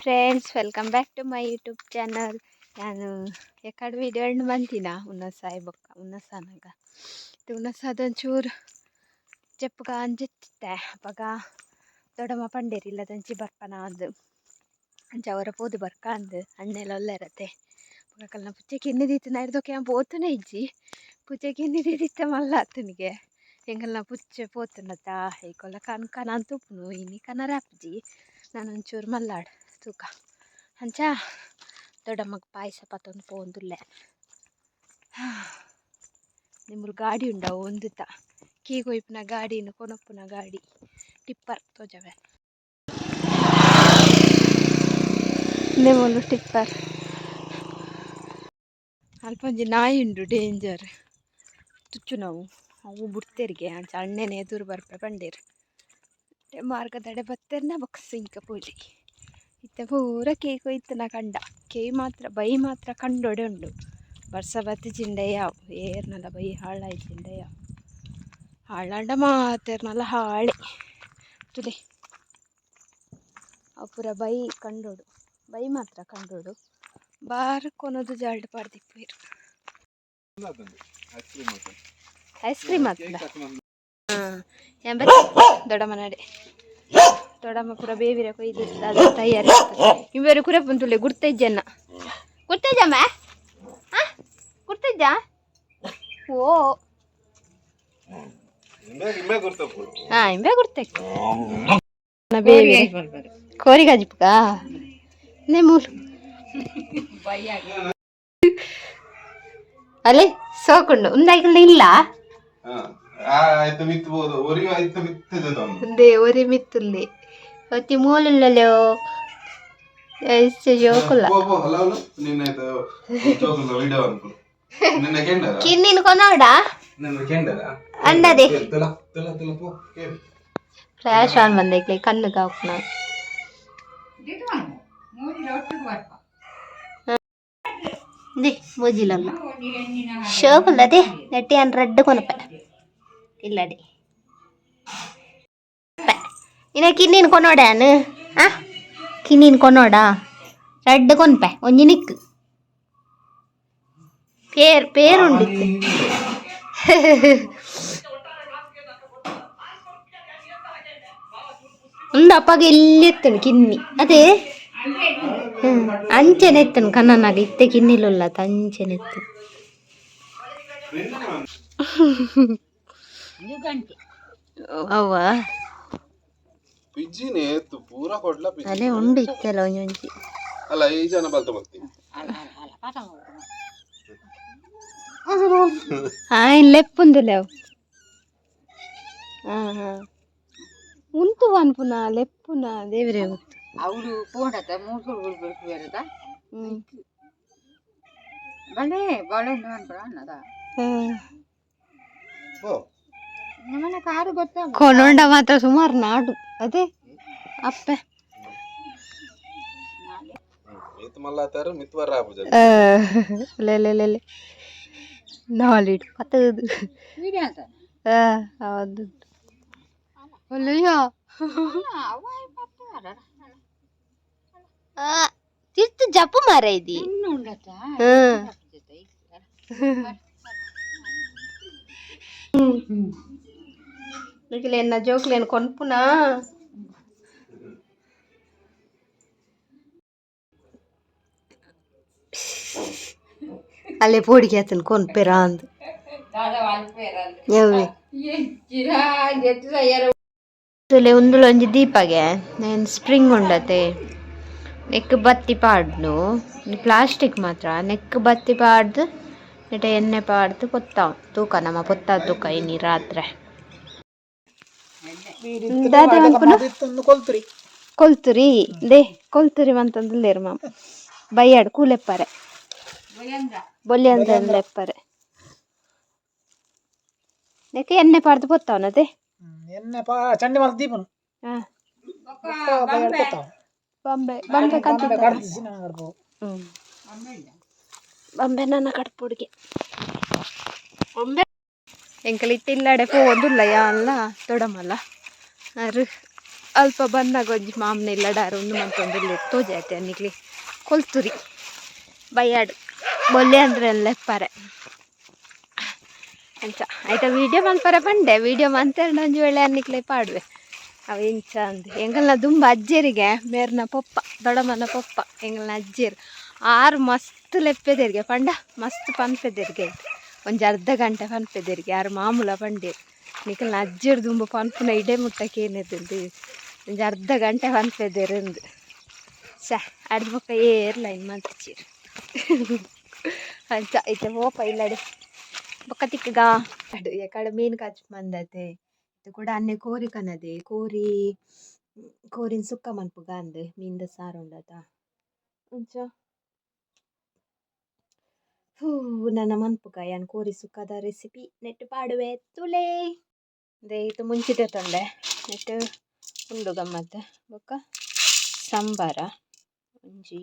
Friends, welcome back to my YouTube channel. ನಾನು ಎಕಡೆ video and ಮಂತಿನ ಉನ್ನಸಾಯಿ ಬೊಕ್ಕ ಉನ್ನಸಾನಗ ಉನ್ನಸಾದೊಂಚೂರು ಜಪ್ಪುಗ ಅಂಜಿತ್ತೆ. ಅಪಗ ದೊಡ್ಡಮ್ಮ ಪಂಡೇರ್ ಇಲ್ಲದಂಚಿ ಬರ್ಪನ ಅಂದು ಅಂಚ ಅವರ ಪೋದು ಬರ್ಕ ಅಂದು ಅಣ್ಣೆಲ ಒಲ್ಲೆರತೆ. ಬೊಕ್ಕ ಪುಚ್ಚೆ ಕಿನ್ನಿ ದೀತಿನ ಇರ್ದೊಕೆ ಯಾನ್ ಪೋತುನೆ ಇಜ್ಜಿ. ಪುಚ್ಚೆ ಕಿನ್ನಿ ದೀದಿತ್ತೆ ಮಲ್ಲ ಆತನಿಗೆ ಎಂಕಲ್ನ ಪುಚ್ಚೆ ಪೋತುಂಡತ ಐಕೊಲ ಕನ್ ಕನ ತೂಪುನು. ಇನಿ ಕನರೆ ಆಪುಜಿ, ನಾನು ಒಂಚೂರು ಮಲ್ಲಾಡ್ ತೂಕ. ಅಂಚ ದೊಡ್ಡಮ್ಮಗ್ ಪಾಯಸ ಪತ್ತೊಂದು ಪೋವೊಂದುಲ್ಲೆ. ನಿಮ್ಮಲು ಗಾಡಿ ಉಂಡವು ಒಂದುತ ಕೀ ಕೊಯ್ಪುನ ಗಾಡಿನ ಕೊನೊಪ್ಪುನ ಗಾಡಿ ಟಿಪ್ಪರ್ ತೋಜವೆ ನಿಮ್ಮಲು ಟಿಪ್ಪರ್. ಅಲ್ಪ ಒಂಜಿ ನಾಯಿ ಉಂಡು, ಡೇಂಜರ್ ತುಚ್ಚುನವು. ಅವು ಬುಡ್ತೆರ್ಗೆ. ಅಂಚ ಅಣ್ಣೆನೆ ಎದುರು ಬರ್ಪೆ ಪಂಡೇರು. ಮಾರ್ಗದಡೆ ಬತ್ತೆರ್ನ ಬೊಕ್ಕ ಇಂಕ ಪೋಲಿ. ಇತ್ತೆ ಪೂರ ಕೇಕ್ ಕೊಯ್ತುನ ಕಂಡ. ಕೇಯ್ ಮಾತ್ರ ಬೈ ಮಾತ್ರ ಕಂಡೊಡೆ ಉಂಡು. ಬರ್ಸ ಬತ್ತಿಜಿಂಡ ಯಾವು ಏರ್ನಲ ಬೈ ಹಾಳಾಯ್ತಿಂಡ ಯಾವು. ಹಾಳಾಂಡ ಮಾತೆರ್ನಲ ಹಾಳೆ. ತುಲೆ ಅವು ಪೂರ ಬೈ ಕಂಡೋಡು, ಬೈ ಮಾತ್ರ ಕಂಡೋಡು. ಬಾರ್ ಕೊನೊದು ಜಾಲ್ಡ್ ಪಾಡ್ದಿಪ್ಪುವೆರ್. ಐಸ್ ಕ್ರೀಮ್ ಆತ್ಂಡ ಹಾಂ. ದೊಡ್ಡಮ್ಮ ನಡೆ. ದೊಡ್ಡಮ್ಮ ಪೂರ ಬೇವಿರ ಕೊಯ್ದು ಅದ ತಯಾರಿ. ಇವರು ಕುರೆಪುಂತುಲೆ ಗುರ್ತೈಜನ್ನ ಗುರ್ತೈಜಮ್ಮ. ಹಾಂ, ಗುರ್ತೈಜ. ಓ ಹಾಂ, ಇಂಬೆ ಗುರ್ತೈ. ಬೇವಿರ ಕೋರಿ ಗಜಿಪುಗ ನೇ ಮೂಲು. ಅಲೆ ಸೋಕುಂಡು ಉಂದಾಯ್ಕಲ್ನ ಇಲ್ಲ. ಆಯ್ತು, ಮಿತ್ತು ಬೋದು ಒರಿ ಆಯ್ತು ಮಿತ್ತದ. They ಒರಿ ಮಿತ್ತುಲ್ಲೆ ಒತ್ತಿ ಮೂಲುಲ್ಲೋ ಜೋಕುಲ್ಲ. ಪೋ ಪೋ, ಹಲೋ ನಿನ್ನ ಆಯ್ತು ಜೋಕುಲ್ಲ ವಿಡಿಯೋ ಅನ್ಪು ನಿನ್ನ ಕೆಂಡರ. ಕಿನ್ನಿನ ಕೊನೋಡ. ನಿನ್ನ ಕೆಂಡರ. ಅಂಡದೆ. ತುಲ ತುಲ ತುಲ ಪೋ ಕೇಳು. ಫ್ಲಾಶ್ ಆನ್ ಬಂದೈಕ್ಲೆ ಕಣ್ಣು ಕಾಪುನ ದಿ ಮೂಜಿಲಲ್ಲ ಶೋಕುಲ್ಲದೆ ನೆಟ್ಟಿ ಅನ್ ರೆಡ್ ಕೊನಪೆ ಇಲ್ಲಡಿ. ಇನ್ನ ಕಿನ್ನಿನ ಕೊನೋಡಾನು. ಆ ಕಿನ್ನಿನ ಕೊನೋಡ ರೆಡ್ ಕೊನ್ಪೆ ಒಂಜಿ ನಿಕ್ಕು ಪೇರ್ ಪೇರುಂಡಿತ್ತು. ಒಂದು ಅಪ್ಪಗ ಎಲ್ಲಿ ಎತ್ತನು ಕಿನ್ನಿ ಅದೇ ಅಂಚೆನೆ ಎತ್ತನು ಕಣ್ಣನಾಗ ಇತ್ತೆ ಕಿನ್ನಿಲುಲ್ಲ ಅಂಚೆನೆ ಎತ್ತು. ಅವ್ವ. ಪಿಜ್ಜಿನೇ ಎತ್ತು ಪೂರ ಕೊಡ್ಲ ಪಿಜ್ಜಿ. ಅಲೆ ಉಂಡು ಇತ್ತಲ್ಲ ಒಂಜಿ ಒಂಜಿ. ಅಲ್ಲ, ಈ ಜನ ಬಲ್ತ ಬರ್ತೀನಿ. ಆಯ್ನ್ ಲೆಪ್ಪುಂದುಲೆ ಅವು. ಹಾಂ ಹಾಂ, ಉಂತು ಪನ್ಪುನ ಲೆಪ್ಪುನ ದೇವರೇ ಗೊತ್ತು. ಅವಳು ಪೋಂಡತ ಮೂರು ಬೇರೆದ. ಹ್ಮ್. ಬಳೆ ಬಳೆ ಅನ್ಪಡ ಅನ್ನದ. ಹ್ಮ್. ಪೋ. ನಮ್ಮನೆ ಕಾರು ಗೊತ್ತಾ. ಕೊನೊಂಡ ಮಾತ್ರ ಸುಮಾರು ನಾಡು ಅದೇ ಅಪ್ಪೆ. ಮಿತ್ ಮಲ್ಲಾತಾರ ಮಿತ್ ಬರ್ರ ಆಪುಜ. ಲೇ ಲೇ ಲೇ ಲೇ ನಾಲಿಡ್ ಪತ್ತದು. ವೀಡಿಯೋ ಅಂತ. ಹೌದು ಒಳ್ಳೆಯ ತಿರ್ತು ಜಪ್ಪು ಮಾರ ಇದಿ. ಉಂಡತ. ಹ್ಮ್. ನಿಖಿಲೇನ ಜೋಕ್ಲೇನು ಕೊನ್ಪುನಾ. ಅಲ್ಲೇ ಪೋಡಿಗೆ ಆತನ ಕೊನ್ಪೆರ ಅಂದು. ಯವ್ವೆ ಉಂದುಲ ಒಂಜಿ ದೀಪಗೆ ನೇನ್ ಸ್ಪ್ರಿಂಗ್ ಉಂಡತೆ. ನೆಕ್ ಬತ್ತಿ ಪಾಡ್ನು ಪ್ಲಾಸ್ಟಿಕ್ ಮಾತ್ರ. ನೆಕ್ ಬತ್ತಿ ಪಾಡ್ದು ನೆಟ ಎಣ್ಣೆ ಪಾಡ್ದು ಪೊತ್ತಾವ್ ತೂಕ ನಮ್ಮ ಪೊತ್ತ ತೂಕ ಇನಿ ರಾತ್ರೆ ದಾದ ಮನ್ಪುನ. ಕೊಲ್ತುರಿ. ಕೊಲ್ತುರಿ they ಕೊಲ್ತುರಿ ಮಂತಂದುಲ್ಲೇರು ಮಾಮ್. ಬಯ್ಯಾಡ್ ಕೂಲೆಪ್ಪರೆ ಬೊಲ್ಯ ಅಂತ ಲೆಪ್ಪರೆ. ನೆಕ್ ಎಣ್ಣೆ ಪಾಡ್ದು ಪೊತ್ತಾವನತೆ. ಎಣ್ಣೆ ಪಾ ಚಂಡಿ ಮಲ್ತ್ ದೀಪನು. ಹಾ. ಕೊತ್ತಾವ. ಬಂಬೆ ಬಂಬೆ ಕಂತಿತ್ತ. ಕಡ್ದಿಸಿ ನಾನು ಕಡ್ಪು. ಹ್ಮ್, ಬಂಬೆ ನನ್ನ ಕಡ್ಪುಡ್ಗೆ ಬೊಂಬೆ. ಎಂಕಲ್ ಇತ್ತೆ ಇಲ್ಲಾಡೆ ಪೋವೊಂದುಲ್ಲ ಯಾನ್ಲ ದೊಡಮಲ್ಲ. ಅರು ಅಲ್ಪ ಬಂದಾಗ ಒಂಜಿ ಮಾಮನ ಇಲ್ಲಡಾರು ಉಂದು ಮಂತೊಂದು ತೋಜಾಯ್ತೆ ನಿಕ್ಲಿ ಕೊಲ್ತುರಿ ಬಯ್ಯಾಡು ಬೊಲ್ಲೆ ಅಂದ್ರೆ ಲೆಪ್ಪರೆ ಅಂಚ ಆಯ್ತಾ ವೀಡಿಯೋ ಮನ್ಪರ ಪಂಡೆ ವೀಡಿಯೋ ಮಂತೆರಡು ಒಂಜಿ ವೇಳೆ ಅನ್ನಿಕ್ಲೆ ಪಾಡುವೆ. ಅವು ಎಂಚ ಅಂದ್ ಎಂಕಲ್ನ ದುಂಬ ಅಜ್ಜೆರಿಗೆ ಮೇರ್ನ ಪೊಪ್ಪ ದೊಡಮನ ಪೊಪ್ಪ ಎಂಕಲ್ನ ಅಜ್ಜೆರು ಆರು ಮಸ್ತ್ ಲೆಪ್ಪೆದೆರಿಗೆ ಪಂಡ ಮಸ್ತ್ ಪನ್ಪೆದೆರಿಗೆ ಒಂಜಿ ಅರ್ಧ ಗಂಟೆ ಪನ್ಪೆದೆರಿಗೆ ಆರು ಮಾಮೂಲ ಪಂಡೇರು ನಿಕಲ್ನ ಅಜ್ಜೆರು ದುಂಬು ಪನ್ಪುನ ಇಡೆ ಮುಟ್ಟಕ್ಕೆ ಏನಿದೆ ಒಂಜಿ ಅರ್ಧ ಗಂಟೆ ಪನ್ಪೆದೆರು ಅಂದು ಶ ಅರ್ಧ ಬೊಕ್ಕ ಏರ್ ಲೈನ್ ಮಂತಿಚೀರು ಅಂಚ ಇತ್ತೆ ಪೋಪ ಇಲ್ಲಡೆ ಬೊಕ್ಕ ತಿಕ್ಕಗ ಅಡು ಎಕಡೆ ಮೀನು ಕಚ್ ಮಂದತೆ ಇದು ಕೂಡ ಅನ್ನೆ ಕೋರಿ ಕನದೆ ಕೋರಿ ಕೋರಿನ ಸುಕ್ಕ ಮನ್ಪುಗ ಅಂದ್ ಮೀನ್ದ ಸಾರು ಉಂಡತ ಅಂಚ ಹೂ ನನ್ನ ಮನ್ಪುಗ ಯಾನ್ ಕೋರಿ ಸುಕ್ಕದ ರೆಸಿಪಿ ನೆಟ್ ಪಾಡುವೆ ತುಲೆ they ಇದು ಮುಂಚಿತ ತೊಂಡೆ ನೆಟ್ ಉಂಡು ಗಮ್ಮತ್ ಬೊಕ್ಕ ಸಾಂಬಾರ ಒಂಜಿ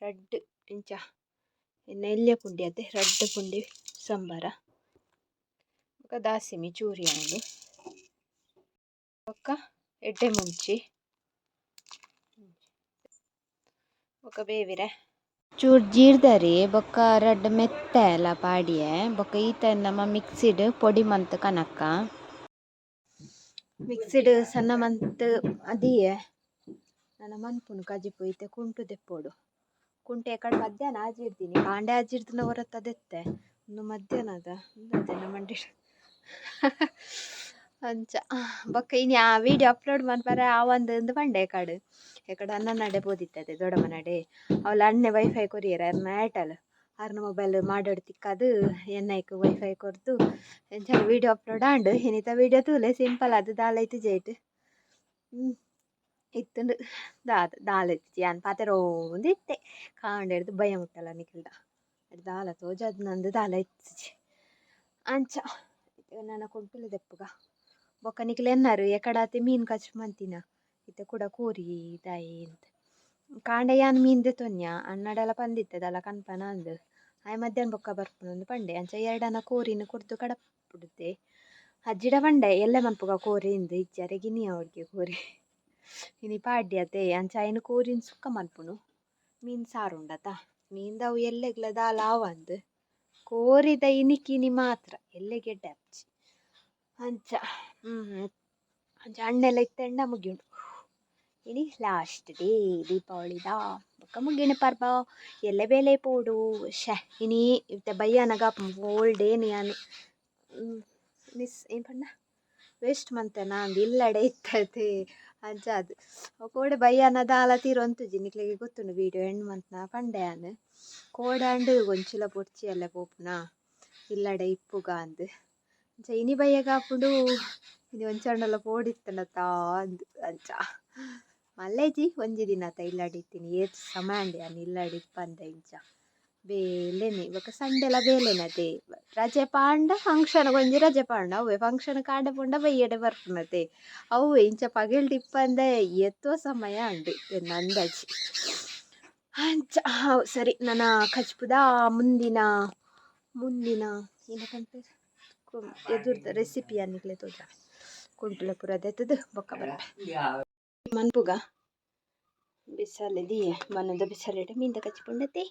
ರಡ್ಡ್ ಇಂಚ ಎಲ್ಯ ಪುಂಡಿ ಅತೆ ರಡ್ಡ್ ಪುಂಡಿ ಸಾಂಬಾರ ಬೊಕ್ಕ ದಾಸಿಮಿ ಚೂರಿ ಉಂಡು ಬೊಕ್ಕ ಎಡ್ಡೆ ಮುಂಚಿ ಬೊಕ್ಕ ಬೇವಿರೆ ಚೂರು ಜೀರ್ದರಿ ಬೊಕ್ಕ ರಡ್ಡ್ ಮೆತ್ತೆ ಎಲ್ಲ ಪಾಡಿಯೆ ಬೊಕ್ಕ ಈತ ನಮ್ಮ ಮಿಕ್ಸಿಡ್ ಪೊಡಿ ಮಂತ್ ಕನಕ್ಕ ಮಿಕ್ಸಿಡ್ ಸಣ್ಣ ಮಂತ್ ಅದಿಯೆ ನನ್ನ ಮನ್ಪುನು ಕಜಿಪು ಇತ್ತೆ ಕುಂಟು ದೆಪ್ಪೊಡು ಕುಂಟು ಎಕಡೆ ಮಧ್ಯಾಹ್ನ ಆಜಿರ್ತೀನಿ ಕಾಂಡೆ ಆಜಿರ್ದಿನ ಹೊರತು ಅದೆತ್ತೆ ಒಂದು ಮಧ್ಯಾಹ್ನದ ಮಧ್ಯಾಹ್ನ ಮಂಡಿ ಅಂಚ ಬೊಕ್ಕ ಇನಿ ಆ ವೀಡಿಯೋ ಅಪ್ಲೋಡ್ ಮನ್ಪರೆ ಆ ಒಂದು ಒಂದು ಪಂಡೆ ಎಕಡೆ ಎಕಡೆ ಅನ್ನ ನಡೆ ಬೋದಿತ್ತದೆ ದೊಡ್ಡಮ್ಮ ನಡೆ ಅವಳ ಅಣ್ಣೆ ವೈಫೈ ಕೊರಿಯರ್ ಅರ್ನ ಏರ್ಟೆಲ್ ಅರ್ನ ಮೊಬೈಲ್ ಮಾಡೋಡು ತಿಕ್ಕದು ಎನ್ನೈಕ್ ವೈಫೈ ಕೊರ್ದು ಎಂಚ ವೀಡಿಯೋ ಅಪ್ಲೋಡ್ ಆಂಡ್ ಇನಿತ ವೀಡಿಯೋ ತೂಲೆ ಸಿಂಪಲ್ ಅದು ದಾಲ ಇತ್ತಿಜೈಟ್ ಇತ್ತುಂಡು ದಾದ ದಾಲ ಇತ್ತಿಜಿ ಯಾನ್ ಪಾತೆರೋಂದು ಇತ್ತೆ ಕಾಂಡೆ ಹಿಡ್ದು ಭಯ ಮುಟ್ಟಲ್ಲ ನಿಖಿಲ್ಡ ದಾಲ ತೋಜಾದ್ ನಂದು ದಾಲ ಇತ್ತಿಜಿ ಅಂಚ ನನ್ನ ಕುಂಟುಲು ದೆಪ್ಪುಗ ಬೊಕ್ಕ ನಿಕ್ಲ್ ಎನ್ನಾರು ಎಕಡಾತೆ ಮೀನು ಕಚ್ ಮಂತಿನ ಇತ್ತೆ ಕುಡ ಕೋರಿ ದಾಯಿ ಅಂತ ಕಾಂಡೆ ಯಾನ್ ಮೀನ್ ದೆತೊನ್ಯ ಅಣ್ಣಡಲ ಪಂದಿತ್ತೆ ದಾಲ ಕನ್ಪನ ಅಂದ್ ಆಯ್ ಮಧ್ಯಾಹ್ನ ಬೊಕ್ಕ ಬರ್ಪುನಂದು ಪಂಡೆ ಅಂಚ ಎರಡನ ಕೋರಿನ ಕೊರ್ದು ಕಡಪುಡುತ್ತೆ ಅಜ್ಜಿಡ ಪಂಡೆ ಎಲ್ಲೆ ಮನ್ಪುಗ ಕೋರಿ ಇಂದು ಇಜ್ಜಾರೆ ಗಿನಿ ಅವ್ರಿಗೆ ಕೋರಿ ಇನಿ ಪಾಡ್ಯತೆ ಅಂಚ ಐನ್ ಕೋರಿನ್ ಸುಕ್ಕ ಮನ್ಪುನು ಮೀನ್ ಸಾರು ಉಂಡತ ಮೀನ್ದವು ಎಲ್ಲೆಗ್ಲ ದಾಲ ಆವಂದ್ ಕೋರಿದ ಇನಿಕಿನಿ ಮಾತ್ರ ಎಲ್ಲೆಗೆ ಎಡ್ಡೆ ಆಪುಜಿ ಅಂಚ ಅಂಚ ಅಣ್ಣೆಲ್ಲ ಇತ್ತೆಂಡ ಮುಗಿಯುಂಡು ಇನಿ ಲಾಸ್ಟ್ ಡೇ ದೀಪಾವಳಿದ ಬೊಕ್ಕ ಮುಗಿನ ಪರ್ಬ ಎಲ್ಲೆ ಬೇಲೆ ಪೋಡು ಶೆ ಇನಿ ಇತ್ತೆ ಬಯ್ಯಾನಗ ಹೋಲ್ ಡೇನು ಯಾನ್ ಮಿಸ್ ಏನ್ ಪಂಡ ವೇಸ್ಟ್ ಮಂತೆನಾ ಅಂದ್ ಇಲ್ಲಡೆ ಇತ್ತತೆ ಅಂಚ ಅದು ಕೋಡೆ ಬಯ್ಯಾನ ದಾಲ ತೀರೊಂತುಜಿ ನಿಕ್ಲೆಗ್ ಗೊತ್ತುಂಡು ವೀಡಿಯೋ ಎಂಡ್ ಮಂತ್ನ ಪಂಡೆ ಯಾನ್ ಕೋಡಾಂಡ್ ಒಂಚಿಲ ಬೊಡ್ಚಿ ಅಲ್ಲ ಪೋಪುನ ಇಲ್ಲಡೆ ಇಪ್ಪುಗ ಅಂದ್ ಅಂಚ ಇನಿ ಬಯ್ಯಗ ಆಪುಂಡು ಇನಿ ಒಂಚಾಂಡಲ ಪೋಡಿತ್ತಂಡತಾ ಅಂದ್ ಅಂಚ ಮಲ್ಲೇಜಿ ಒಂಜಿ ದಿನತ ಇಲ್ಲಡೆ ಇತ್ತಿನಿ ಏತ್ ಸಮಯ ಅಂಡ್ ಯಾನ್ ಇಲ್ಲಡೆ ಇಪ್ಪಂದೆ ಇಂಚ ಬೇಲೆನೆ ಬೊಕ ಸಂಡೆಲ ಬೇಲೆನತೆ ರಜೆ ಪಾಂಡ ಫಂಕ್ಷನ್ ಒಂಜಿ ರಜೆ ಪಾಂಡ ಅವ್ವೆ ಫಂಕ್ಷನ್ ಕಾಂಡೆ ಪೋಂಡ ಬಯ್ಯಡೆ ಬರ್ಪುನತೆ ಅವ್ವೆ ಇಂಚ ಪಗೆಲ್ಡ್ ಇಪ್ಪಂದೆ ಏತೋ ಸಮಯ ಅಂಡ್ ಎನ್ನ ಅಂದಾಜಿ ಅಂಚ ಹಾವ್ ಸರಿ ನನ ಕಜ್ಪುದ ಮುಂದಿನ ಮುಂದಿನ ಏನ ಪನ್ಪೆರ್ ಎದುರ್ದ ರೆಸಿಪಿ ನಿಕ್ಲೆ ತೋಜ ಕುಂಟುಲ ಪೂರ ದೆತ್ತುದು ಬೊಕ್ಕ ಬರ್ಪೆ ಮನ್ಪುಗ ಬಿಸಲೆ ದೀಯೆ ಮನದ ಬಿಸಲೆಡ್ ಮೀನ್ದ ಕಜ್ಪುಂಡತೆ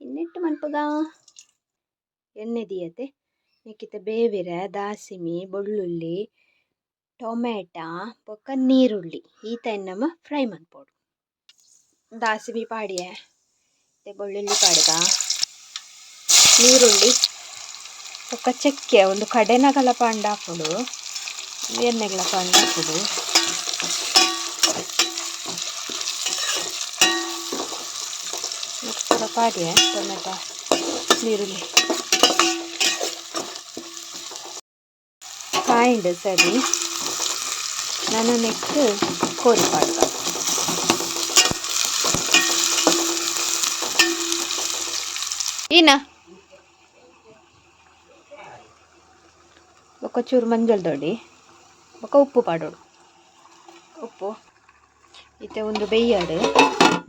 ಇನ್ನೆಟ್ಟು ಮನ್ಪುಗ ಎಣ್ಣೆ ದೀಯತೆ ನೆಕ್ಕಿತ ಬೇವಿರೆ ದಾಸಿಮಿ ಬೆಳ್ಳುಳ್ಳಿ ಟೊಮೆಟ ಬೊಕ್ಕ ನೀರುಳ್ಳಿ ಈತ ನಮ ಫ್ರೈ ಮನ್ಪೊಡು ದಾಸಿಮಿ ಪಾಡಿಯೆ ಇತ್ತೆ ಬೆಳ್ಳುಳ್ಳಿ ಪಾಡ್ಗ ನೀರುಳ್ಳಿ ಬೊಕ್ಕ ಚಕ್ಕೆ ಒಂದು ಕಡೆನಗಲ ಪಾಂಡ ಆಪುಂಡು ಎಣ್ಣೆಗ್ಲ ಪಾಂಡ ಆಪುಂಡು ಪೂರ ಪಾಡಿಯೆ ಟೊಮೆಟೊ ನೀರುಳ್ಳಿ ಕಾಯಿಂಡ್ ಸರಿ ನಾನು ನೆಕ್ಸ್ಟ್ ಕೋರಿ ಪಾಡ್ಗ ಈನ ಬೊಕ್ಕ ಚೂರು ಮಂಜಲ್ ದೊಡ್ಡಿ ಬೊಕ್ಕ ಉಪ್ಪು ಪಾಡೋಡು ಉಪ್ಪು ಇತ್ತೆ ಒಂದು ಬೇಯ್ಯಾಡು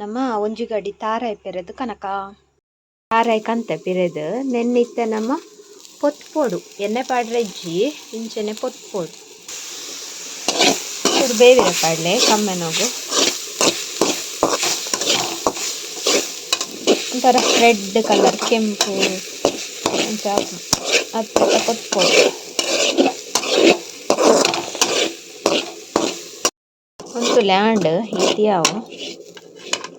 ನಮ್ಮ ಒಂಜಿ ಗಡಿ ತಾರಾಯಿ ಪೆರೆದು ಕನಕ ತಾರಾಯಿ ಕಂತೆ ಪಿರೆದು ನೆನ್ನೆ ಇತ್ತೆ ನಮ್ಮ ಪೊತ್ಪೊಡು ಎಣ್ಣೆ ಪಾಡ್ರೆ ಇಜ್ಜಿ ಇಂಚೆನೆ ಪೊತ್ಪೊಡು ಚೂರು ಬೇವಿನ ಪಾಡ್ಲೆ ಕಮ್ಮೆನೋಗು ಒಂಥರ ರೆಡ್ ಕಲರ್ ಕೆಂಪು ಅಂಚ ಅತ್ತ ಕೊತ್ಕೊಡು. ಒಂದು ಲ್ಯಾಂಡ್ ಇದ್ಯಾವು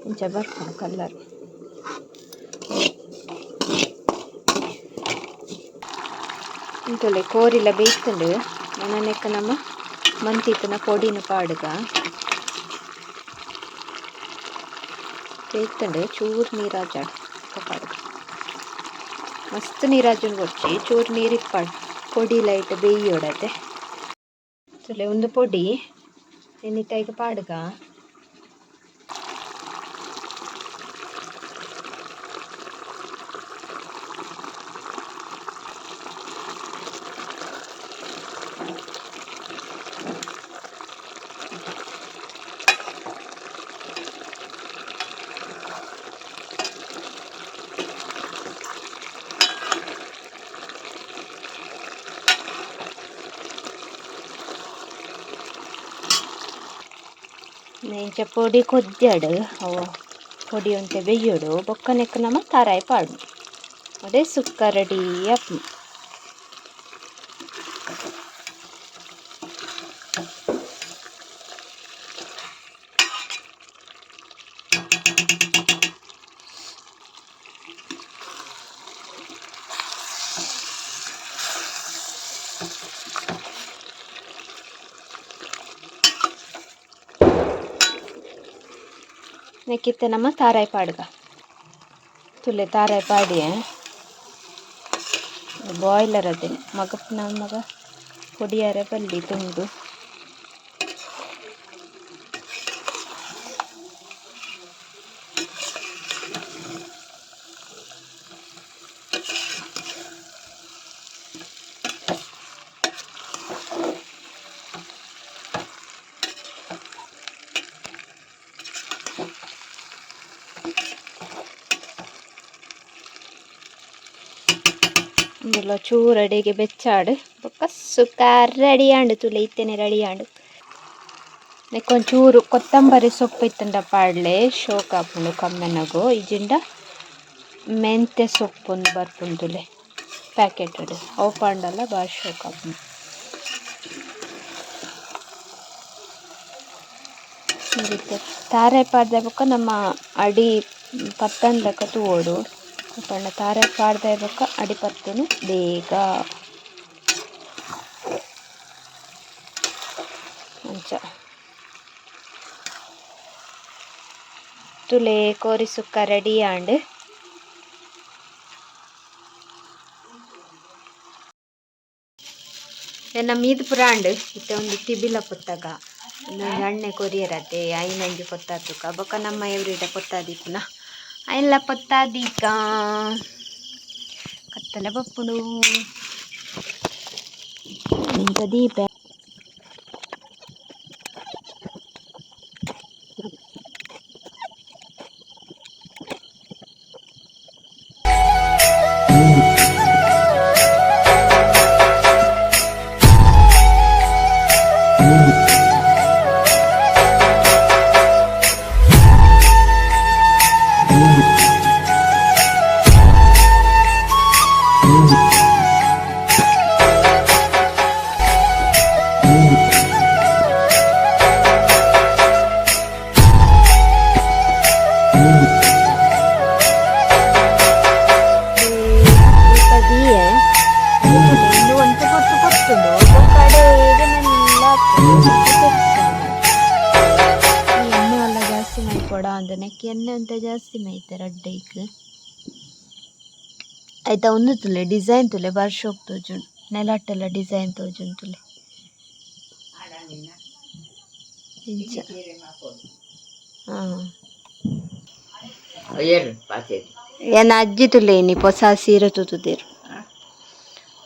ಇಂಚ ಬರ್ಪುಂಡು ಕಲರ್. ಇಂತೊಲೆ ಕೋರಿಲ ಬೇಯ್ತುಂಡು. ನನ ನಮ್ಮ ಮಂತಿತ್ತನ ಪೊಡಿನ ಪಾಡುಗ. ಬೇಯ್ತುಂಡು, ಚೂರು ನೀರಾಜಾಡು ಪಾಡುಗ. ಮಸ್ತ್ ನೀರಾಜುನ್ ಬೊರ್ಚಿ, ಚೂರು ನೀರು ಇಪ್ಪಾಡು, ಪೊಡಿ ಲೈಟ್ ಬೇಯ್ಯೋಡತೆ. ತುಲೆ ಒಂದು ಪೊಡಿ ಎಣ್ಣಿತಾಯಿಗೆ ಪಾಡುಗ. ಇಂಚ ಪೊಡಿ ಕೊದ್ಯಾಡು, ಅವು ಪೊಡಿ ಒಂತೆ ಬೆಯ್ಯೋಡು. ಬೊಕ್ಕ ನೆಕ್ಕ್ ನಮ ತಾರಾಯಿ ಪಾಡು, ಅದೇ ಸುಕ್ಕ ರೆಡಿ ಆಪುಂಡು. ನೆಕ್ಕಿತ್ತೆ ನಮ್ಮ ತಾರಾಯಿ ಪಾಡ್ಗ. ತುಲೆ ತಾರಾಯಿ ಪಾಡಿಯೆ ಬಾಯ್ಲರ್ ಅದೇ ಮಗಪ್ನ ಮಗ ಪೊಡಿಯಾರೆ ಬಲ್ಲಿ ತುಂಡು. ಇಂದುಲ ಚೂರು ಅಡಿಗೆ ಬೆಚ್ಚಾಡು, ಬೊಕ್ಕ ಸುಕ್ಕ ರೆಡಿ ಆಂಡು. ತುಲೆ ಇತ್ತೇನೆ ರೆಡಿ ಆಂಡು. ನೆಕ್ಕೊಂಚೂರು ಕೊತ್ತಂಬರಿ ಸೊಪ್ಪು ಇತ್ತಂಡ ಪಾಡ್ಲೆ, ಶೋಕ್ ಆಪುಂಡು ಕಮ್ಮೆನಗು. ಇಜಿಂಡ ಮೆಂತೆ ಸೊಪ್ಪು ಬರ್ಪುಂಡು ತುಲೆ ಪ್ಯಾಕೆಟ್, ಅವು ಪಾಂಡಲ ಭಾರಿ ಶೋಕ್ ಆಪುಂಡು. ತಾರೆ ಪಾಡ್ದೆ ಬೊಕ್ಕ ನಮ್ಮ ಅಡಿ ಪತ್ತಂದಕ ತೂವೊಡು ಪಂಡ ತಾರೆ ಪಾಡ್ದೆ ಬೊಕ್ಕ ಅಡಿ ಪತ್ತುನು ಬೇಗ ಅಂಚ. ತುಲೆ ಕೋರಿ ಸುಕ್ಕ ರೆಡಿ ಆಂಡ್. ಎನ್ನ ಮೀದ್ ಪುರ ಆಂಡ್. ಇತ್ತೆ ಒಂದು ತಿಬಿಲ ಪೊತ್ತಾಗ ಒಂದೊಂಜಿ ಅಣ್ಣೆ ಕೊರಿಯರತೆ, ಐನೊಂಜಿ ಪೊತ್ತಾತುಕ. ಬೊಕ್ಕ ನಮ್ಮ ಎವ್ರಿಡ ಪೊತ್ತಾದೀಪುನ ಐನ್ಲ ಪೊತ್ತಾದೀಕ. ಕತ್ತಲೆ ಬಪ್ಪುಂಡು. ಇಂಚ ದೀಪ. ದೀಪ ದೀಯೆ. ಉಂದು ಒಂತೆ ಪೊರ್ತು ಪೊತ್ತುಂಡು, ಬೊಕ್ಕ ಅಡೇಗೆ ಮೆಲ್ಲ ಆಪುಂಡು. ಈ ಎಣ್ಣೆ ಎಲ್ಲ ಜಾಸ್ತಿ ಮೈಪೊಡ ಅಂದ್ ನೆಕ್ ಎಣ್ಣೆ ಒಂತೆ ಜಾಸ್ತಿ ಮೈತೆ ರಡ್ಡೈಕ್ ಐತ. ಉಂದು ತೂಲೆ, ಡಿಸೈನ್ ತೂಲೆ, ಬಾರಿ ಶೋಕ್ ತೋಜುಂಡು. ನೆಲಟ್ಟೆಲ್ಲ ಡಿಸೈನ್ ತೋಜುಂಡು ತೂಲೆ ಇಂಚ. ಹಾ. ಏರು ಪಾಸೇರಿ. ಎನ್ನ ಅಜ್ಜಿ ತುಲೇನಿ ಪೊಸ ಸೀರೆ ತುತುದೆರ್.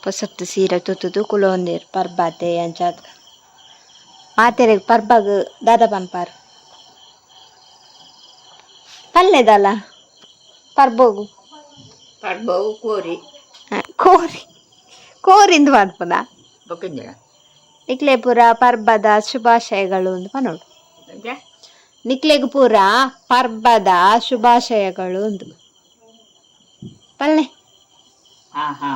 ಪೊಸತ್ತು ಸೀರೆ ತುತುದು ಕುಲೊಂದೆರ್ ಪರ್ಬಾತೆ ಅಂಚಾದ್. ಮಾತೆರೆಗ್ ಪರ್ಬಗ್ ದಾದ ಪನ್ಪಾರ್ ಪಲ್ಲೆದಲ್ಲ ಪರ್ಬೋಗು? ಪರ್ಬವು ಕೋರಿ. ಕೋರಿ ಕೋರಿಂದು ಪನ್ಪುನ. ಬೊಕ್ಕಂಜನ. ನಿಕ್ಲೆ ಪೂರ ಪರ್ಬದ ಶುಭಾಶಯಗಳು ಅಂದ್ ಪನೋಡು. ನಿಕ್ಲೆಗ್ ಪೂರ ಪರ್ಬದ ಶುಭಾಶಯಗಳು ಅಂದ್ ಪಲ್ಲೆ. ಹಾ ಹಾ,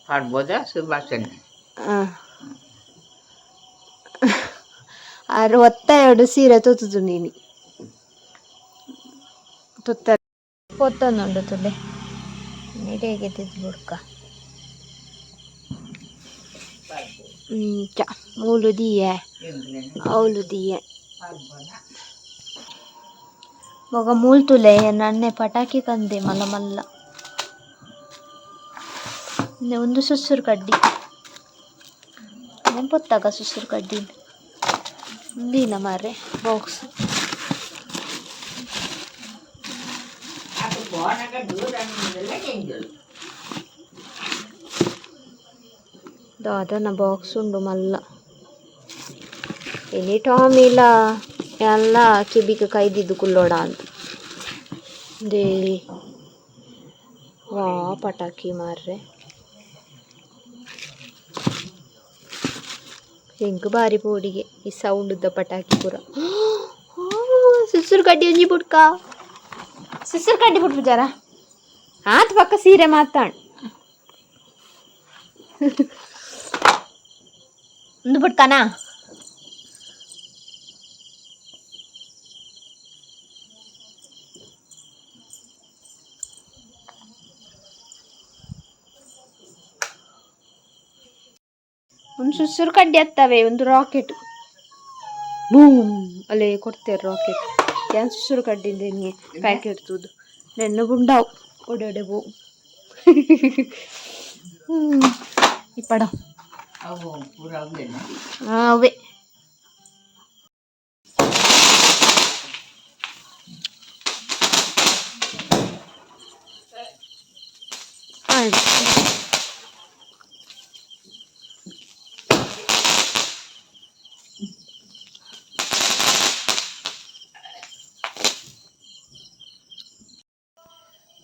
ಪರ್ಬದ ಶುಭಾಶಯ. ಆರು ಒತ್ತಾಯಡು ಸೀರೆ ತುತ್ತುದು ನೀನಿ ತುತ್ತ ಪೊತ್ತೊಂದುಂಡು ತುಲೆ ನೀಟೇಗೆತ್ತಿದ್ದು ಬುಡ್ಕ ಇಂಚ ಮೂಲು ದಿಯೆ ಅವ್ಲು ದಿಯೆ. ಬೊಕ ಮೂಲು ತುಲೆ ನನ್ನೆ ಪಟಾಕಿ ಕಂದೆ ಮಲ್ಲ ಮಲ್ಲ. ಒಂದು ಸುಸುರು ಕಡ್ಡಿ ನೆಂಪೊತ್ತಾಗ ಸುಸುರು ಕಡ್ಡಿ ಉಂದಿನ ಮಾರ್ರೆ ಬಾಕ್ಸ್. ಅದು ಪೋನಾಗ ದೂರ ಎಂಜಲ್. ದಾದನ ಬಾಕ್ಸ್ ಉಂಡು ಮಲ್ಲ. ಎನಿ ಟಾಮಿಲ ಎಲ್ಲ ಕಿಬಿಗೆ ಕೈದಿದ್ದು ಕುಲ್ಲೋಡ ಅಂತ they. ವಾ ಪಟಾಕಿ ಮಾರ್ರೆ, ಎಂಕ್ ಬಾರಿ ಪೋಡಿಗೆ ಈ ಸೌಂಡ್ದ ಪಟಾಕಿ ಪೂರ. ಸುಸುರು ಕಡ್ಡಿ ಒಂಜಿ ಬುಡ್ಕ, ಸುಸುರು ಕಡ್ಡಿ ಬುಡ್ಪು ಜರ ಆತ್ ಪಕ್ಕ ಸೀರೆ ಮಾತಾಡ್ ಒಂದು ಬುಡ್ಕನಾ. ಒಂದು ಸುಸುರು ಕಡ್ಡಿ ಹತ್ತವೆ, ಒಂದು ರಾಕೆಟ್ ಬೂಮ್ ಅಲ್ಲೇ ಕೊಡ್ತೇವೆ ರಾಕೆಟ್. ಏನ್ ಸುಸುರು ಕಡ್ಡಿಂದ ಪ್ಯಾಕೆಟ್ ತೂದು ನೆನ್ನು ಬುಂಡಾವು ಒಡೆ ಒಡೆ ಬೂ ಇಪ್ಪಡ. ಅವು ಪೂರ ಅವೇನ? ಅವೇ. ಆಯ್ತು.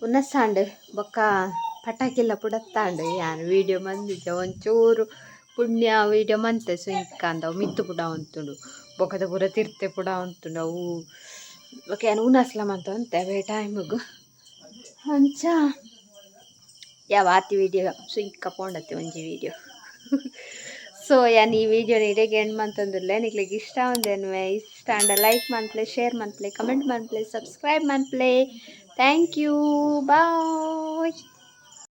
ಉನಸಾಂಡ್ ಬೊಕ್ಕ ಪಟಾಕಿಲ್ಲ ಪುಡತ್ತಾಂಡ್. ಯಾನ್ ವೀಡಿಯೋ ಮಂದಿಜ ಒಂಚೂರು. ಪುಣ್ಯ ವೀಡಿಯೋ ಮಂತೆ ಸುಂಕಂದ ಮಿತ್ತು ಪುಡ ಉಂತುಂಡು, ಬೊಕ್ಕದ ಪೂರ ತಿರ್ತೆ ಪುಡ ಉಂತುಂಡು ಅವು. ಬೊಕ್ಕ ಯಾನ್ ಉನಸ್ಲ ಮಂತ ಉಂತೆ ಅವೇ ಟೈಮಿಗ್. ಅಂಚ ಯಾವ ಆತಿ ವೀಡಿಯೋ ಸುಂಕ ಪೋಂಡತ್ತೆ ಒಂಜಿ ವೀಡಿಯೋ. ಸೊ ಯಾನ್ ಈ ವಿಡಿಯೋನ ಇಡೆಗೆ ಎಂಡ್ ಮಂತೊಂದುಲ್ಲೆ. ನಿಕ್ಲೆಗ್ ಇಷ್ಟ ಒಂದೇನ್ವೆ ಇಷ್ಟ ಅಂಡ ಲೈಕ್ ಮನ್ಪ್ಲೆ, ಶೇರ್ ಮನ್ಪ್ಲೆ, ಕಮೆಂಟ್ ಮನ್ಪ್ಲೆ, ಸಬ್ಸ್ಕ್ರೈಬ್ ಮನ್ಪ್ಲೆ. Thank you, bye.